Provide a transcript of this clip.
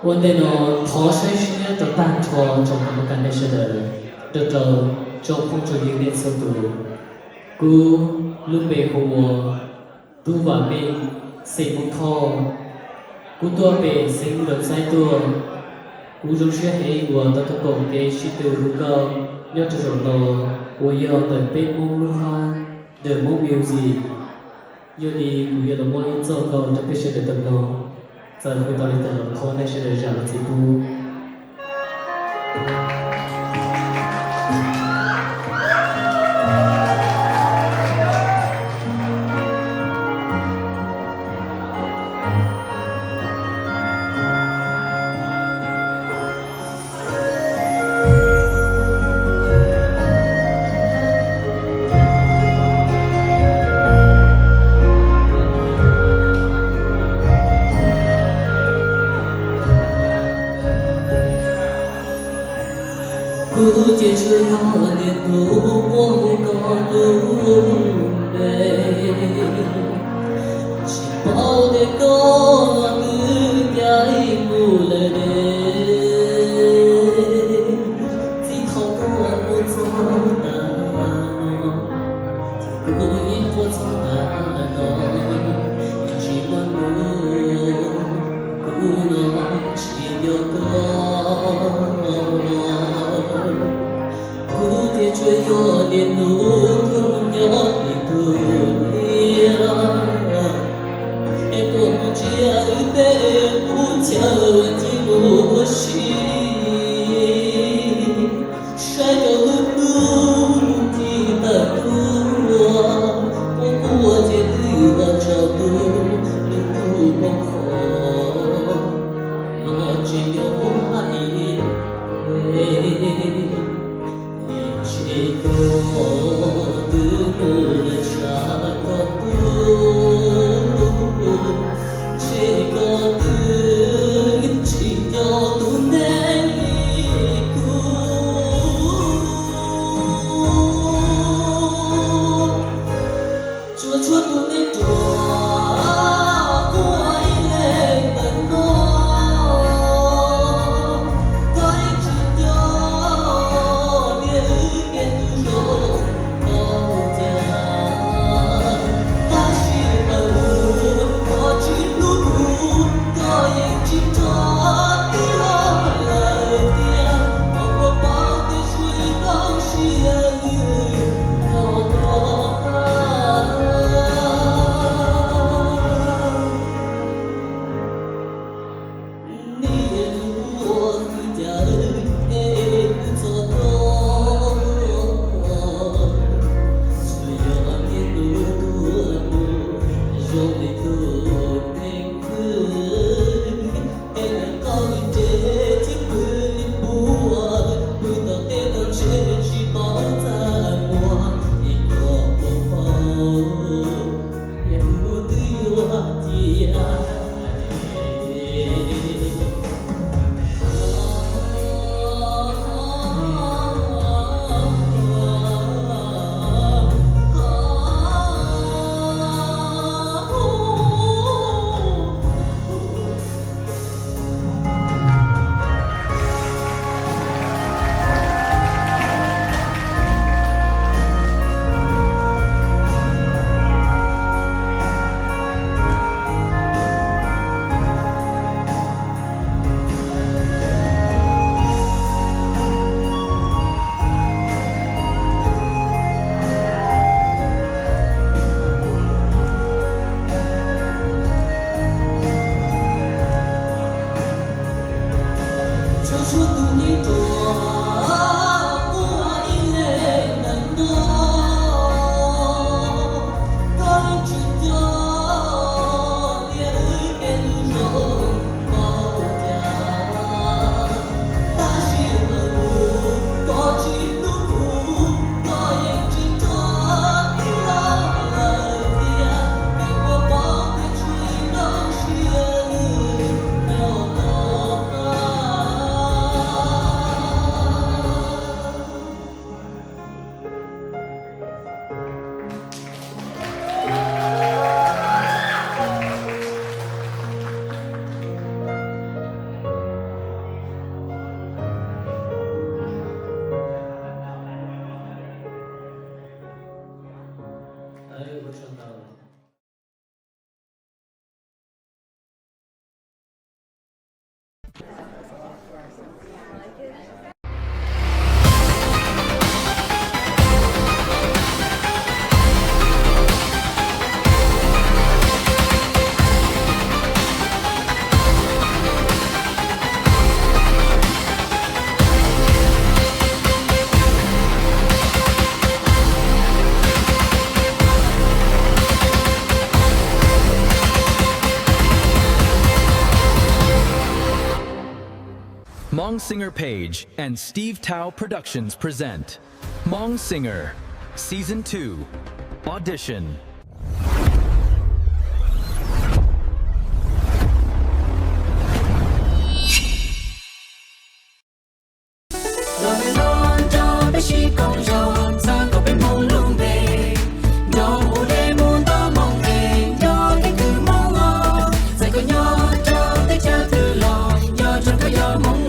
Ua ntej no thov saib siab rau tag nrho tsoom niam txiv kwv tij sawv daws, rau rau tsoom phooj tsoom ywg nej txhua tus. Kuv lub npe hu ua Tub Vam Meej, xeem Hmoob Thoj. Kuv tuaj pem xeev Mus Dam Xaib tuaj. Kuv zoo siab heev uas tau tuaj koom kev sib tw hu nkauj nyob rau zaum no uas yog ntawm peb Hmoob lub hab, The Hmong Music. Yog li kuv yuav los muab ib txoj nkauj rau peb sawv daws tau mloog. Txawm hu tau li cas los thov nej sawv daws zam lub txim pub. Kuv ces tsuas yog niag tub muab hu koj lub npe, tsis paub tias koj twb ncaim kuv lawm ne. Txij thaum koj mus txog tav no, kuv yeej quaj txog tav no, tsis muaj hnub kuv no tsis nco koj. Kuv thiaj tsuas yog niag hnub kuv nyob li tus niag, es tuaj mus ntsia wb tej qub chaw tsis muaj ua si. Saib rau lub hnub mus txij tawm tuaj, quaj quaj ces twb yuav tsaus ntuj, ntuj kuj poob qho, los tsis nco kuv hais li. Ntshe koj twb mus lawm tsam koj tuaj, ntshe koj twb tsis nco tus neeg li kuv. Tsuas tshuav tus neeg ruam quaj ib leeg ntawm no, koj yeej tsis nco tias wb niaj hnub zoo npaum cas. Tab sis qhov uas koj tsis hlub kuv, koj yeej tsis nco tib lo lawm tiag. Koj puas paub tias suav ib txoj sia nyob tom qab. Niaj hnub ua kwv cawv es kuv txog tod, tsuas yog niaj hnub tuaj mus zoo li tus neeg kwv. Es niam qau li ntses thiab pw li npua, pw tom teb tom tse tsis paub txaj muag, es koj puas paub, es kuv twb yuav ciaj. Tsuas tshuav tus neeg ruam quaj ib leeg ntawm no, koj yeej tsis nco tias wb niaj hnub zoo npaum cas. Tab sis qhov uas koj tsis hlub kuv, koj yeej tsis nco tib lo lawm tiag. Es koj puas paub tias suav ib txoj sia nyob tom qab. Hmong Singer Page and Steve Tao Productions present Hmong Singer Season two Audition.